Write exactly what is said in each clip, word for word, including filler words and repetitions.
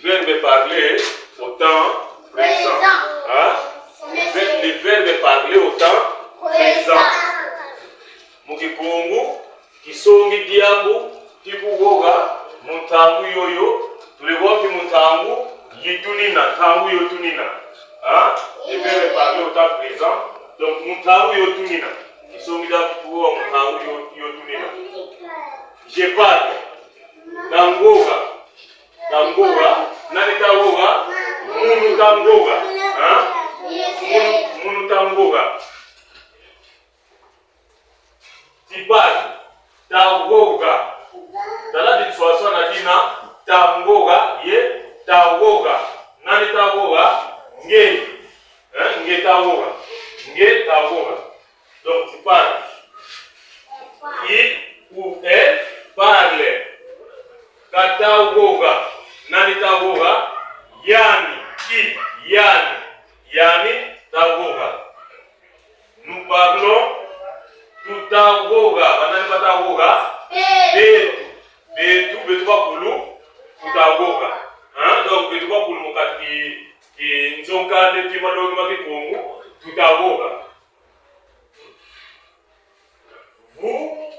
Verbe parler au temps présent. Présent. Hein? Le ver-, le verbe parler au temps présent. Présent. Mu Kikongo, kisongi diambu ki kuvoga mu ntangu yoyo, tulevo mpi mu ntangu yi tunina, ntangu yo tunina. Hein? Le verbe parler au temps présent. Donc, mu ntangu yo tunina. Kisongi diambu ki kuvoga mu ntangu yo, yo tunina. Je parle. Nta voga. Nta voga. Nani nta voga? Munu nta voga. Hein? Munu, munu nta voga. Tipari. Nta voga. Tala diswaswana dina. Nta voga. Ye nta voga. Nani nta voga? Nge. Hein? Nge nta voga. Nge nta voga. Donc, tipari. Il ou elle parle. Kata voga. Nani nta voga? Yani. Il, yani. Yani nta voga. Nous parlons. Tuta voga. Banani bata voga? Betu. Betu, betu bakulu. Tuta voga. Hein? Donc, betu bakulu mu kati ki, ki nzo-nkanda, ki malongi ma Kikongo. Tuta voga. Vous,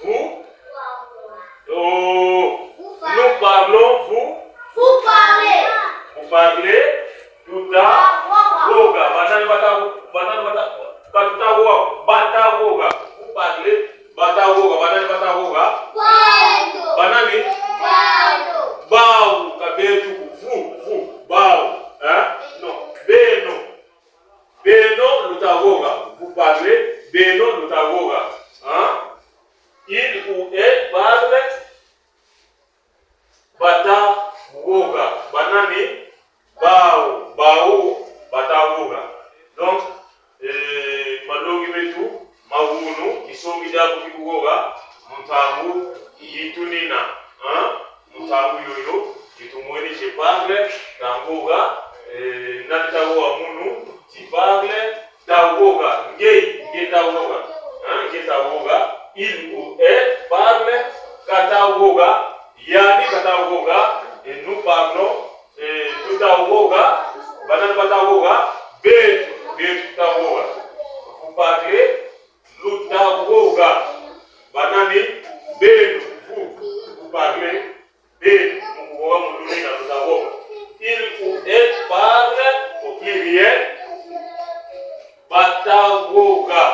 vous, oh, nous parlons, vous, vous parlez. Vous parlez, tuta voga. Banani bata, banani bata, ka tuta voga, bata voga. Vous parlez, bata voga. Banani bata voga? Bau. Banani? Bau. Bau, ka betu, vous, vous, bau. Hein? Non, beno. Beno luta voga. Vous parlez, beno luta voga. Hein? Il ou elle parle, bata voga. Banani? Bau, bau, bata voga. Donc, eh, malongi metu ma wunu, kisongi diambu ki kuvoga mu ntangu yi tunina. Hein? Mu ntangu yoyo, yi tumweni, je parle, nta voga, eh, nani nta voga? Munu, tu parles, nta voga, nge, nge nta voga, hein, nge nta voga, il ou elle parle, kata voga, yani kata voga, et nous parlons, eh, tuta voga, banani bata voga? Betu, betu tuta voga. Vous parlez, luta voga. Banani? Benu, vous, vous parlez. Benu, mu kuvoga mu lunina, luta voga. Il ou elle parle au pluriel. Bata voga.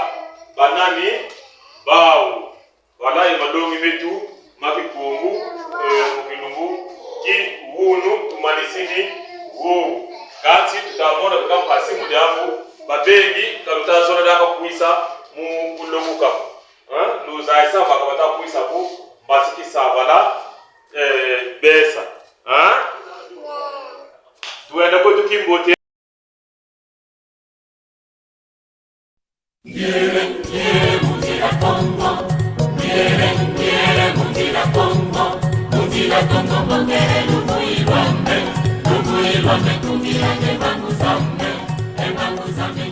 Banani? Bau. Voilà, ye malongi metu ma Kikongo, eh, mu kilumbu ki wunu tumanisini wo. Kansi tuta mona kaka mpasi mu diambu, babengi ka luta zona diaka kwisa mu kulonguka. Hein? Luzayisa baka bata kwisa ku mbasi ki sabala, eh, besa. Hein? Twenda kwetu kimbote. Ngiele, ngiele, mu nzila Kongo. Ngiele, ngiele, mu nzila Kongo. Mu nzila Kongo, mbongele luvuyi lwame. Luvuyi lwame, tungila nge mbangu zame. E mbangu zame,